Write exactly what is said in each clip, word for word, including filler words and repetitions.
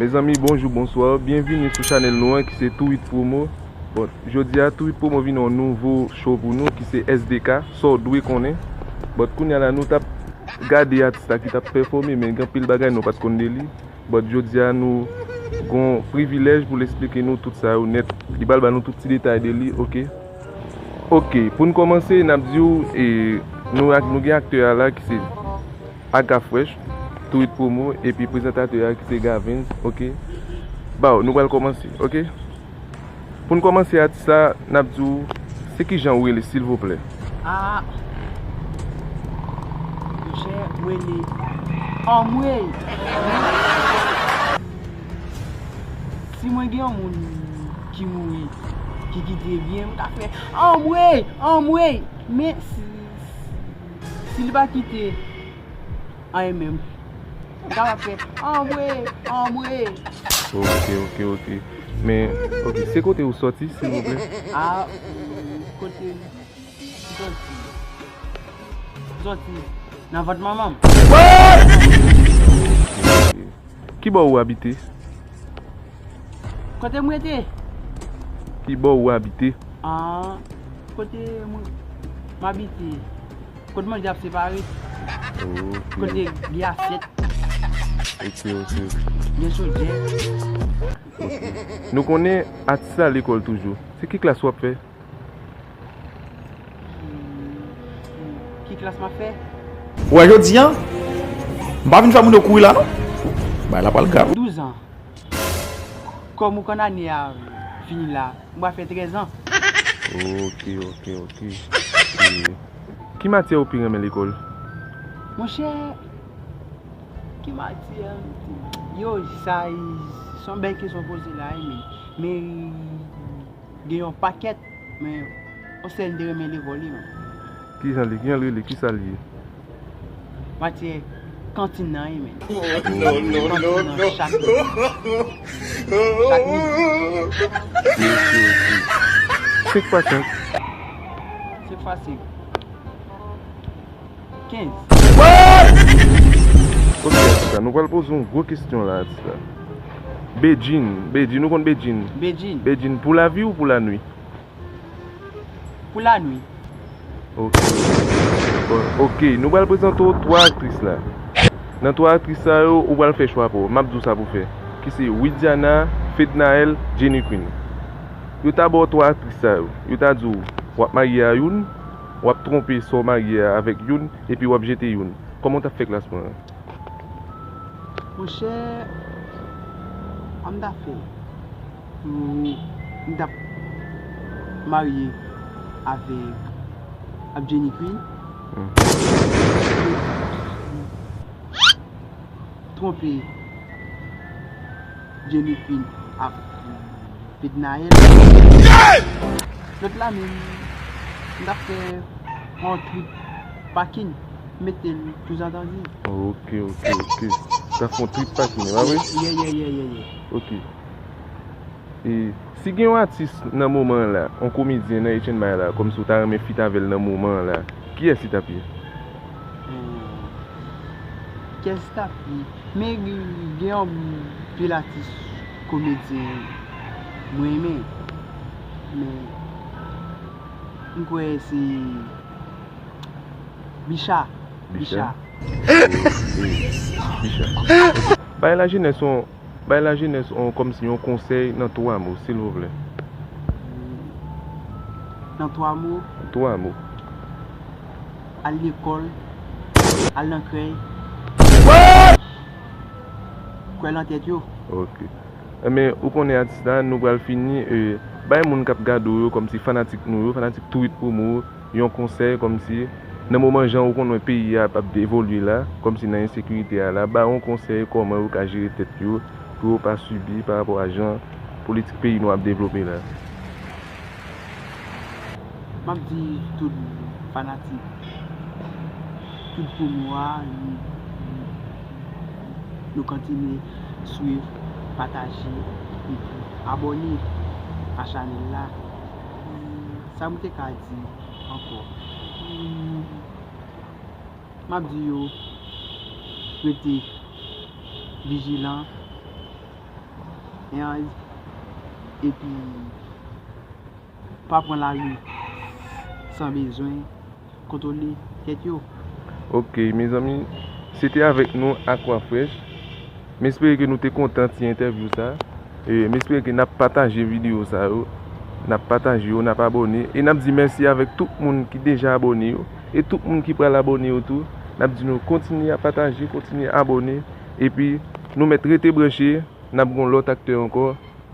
Mezanmi, bonjou, bonswa, byenvini sou chanèl nou an ki se Tourit Promo. Bon, jodi a Tourit Promo vin yon nouvo show pou nou ki se S D K, sa w dwe konnen. Bon, kounye a la nou t ap gade atis la ki t ap pèfòme, men gen anpil bagay nou pa t konn de li. But jodi a nou gon privilèj pou l esplike nou tout sa yo nèt. Li pral ba nou tout ti detay de li, oke? Oke, pou n kòmanse, n ap di w, e, nou ak, nou gen aktè a la ki se Aga Fresh, Tourit Promo, epi prezantatè a ki se Gavens, oke? Baw, nou pral kòmanse, oke? Pou n kòmanse atis la, n ap di w, se kijan ou rele, silvouplè? Ah, monchè, mwen rele Anmwey. Si mwen gen yon moun ki mouri, ki kite byen, m ka fè Anmwey, Anmwey. Men si, si li pa kite anyen menm, m ka fè Anmwey, Anmwey. Oke, oke, oke. Men, oke, se kote ou sòti, silvouplè? Ah, kote m sòti? M sòti nan vant manman m. Oke. Kibò ou abite? Kote m rete? Kibò ou abite? Ah, kote mwen, m abite. Kote manje ap separe. Oke. Kote gen asyèt. Oke, oke. Gen chodyè. Oke. Nou konnen atis la lekòl toujou. Se ki klas w ap fè? Ki klas m ap fè? Ou wè jodi a, m pa vin fè moun yo kouri la non. Bagay la pral grav. Douz an. Kòm ou konn ane a fini la, m pral fè trèz an. Oke, oke, oke. E ki matyè ou pi renmen lekòl? Monchè, ki matyè? Yo, sa, se yon bèl kesyon w poze la, wi, men, men gen yon pakèt, men yon sèl m te renmen lekòl, wi, men. Kijan li, kijan l rele, kisa l ye? Matyè kantin nan, wi, men. Kantin nan, chak, chak midi. Oke, oke. Senk fwa senk. Senk fwa senk. Kenz. Oke, atis la, nou pral poze yon gwo kesyon la, atis la. Bedjine, Bedjine, ou konn Bedjine? Bedjine. Bedjine, pou lavi ou pou lanwi? Pou lanwi. Oke. Bon, oke, nou pral prezante w twa aktris la. Nan twa aktris sa yo, ou pral fè chwa pa w. M ap di w sa pou w fè. Ki se Widiana, Fednaelle, Jenny Queen. Yo ta ba w twa aktris sa yo. Yo ta di w, w ap marye a youn, w ap twonpe sa w marye a avèk youn, epi w ap jete youn. Kòman w t ap fè klas mwen an? Monchè, sa m ta fè, m, m t ap marye avèk, avèk Jenny Queen. Hmm. Twonpe Jenny Queen ak Fednaelle. Lòt la menm, m t ap fè yon trip pakin, mete l touzantandi. Oke, oke, oke. T ap fè yon trip pakin, pa vre? Ye, ye, ye, ye, ye. Oke. E si gen yon atis nan moman an la, yon komedyen nan H N B la, kòmsi w ta renmen fit avè l nan moman an la, kiyès li t ap ye? Hmm. Kiyès li t ap ye? Men gen, gen yon pil atis komedyen mwen renmen. Men m kwè se Bicha. Bicha? Bicha. Oke. Bicha. Oke. Bay lajenès yon, bay lajenès yon, kòmsi yon konsèy nan twa mo, silvouplè. Nan twa mo? Twa mo. Al lekòl, al nan krèy. Kwè nan tèt yo. Oke. Enben, ou konnen atis la, nou pral fini, e, bay moun k ap gade w yo, kòmsi fanatik nou yo, fanatik Tourit Promo yo, yon konsèy, kòmsi, nan moman jan ou konn wè peyi a ap, ap evolye la, kòmsi nan ensekirite a la, ba yo yon konsèy kòman yo ka jere tèt yo, pou yo pa sibi pa rapò a jan politik peyi nou ap devlope la. M ap di tout fanatik, tout promo a, nou, nou kontinye swiv, pataje, epi abòne a chanèl la. Sa m te ka di ankò? M ap di yo rete vijilan, Epi pa pran lari san bezwen, kontwole tèt yo. Ok, mezanmi, se te avèk nou Aquafresh. M espere ke nou te kontan ti entèvyou sa. E m espere ke n ap pataje videyo sa yo. N ap pataje yo, n ap abòne. E n ap di mèsi avèk tout moun ki deja abòne yo. E tout moun ki pral abòne yo tou. N ap di nou kontinye ap pataje, kontinye abòne. Epi nou mèt rete branche. N ap gen yon lòt aktè ankò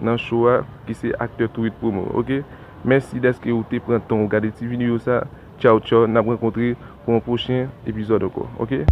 nan show a, ki se aktè Tourit Promo, ok? Mèsi dèske ou te pran tan ou gade ti videyo sa. Tchaw, tchaw, n ap rankontre pou yon pwochen epizòd ankò, ok?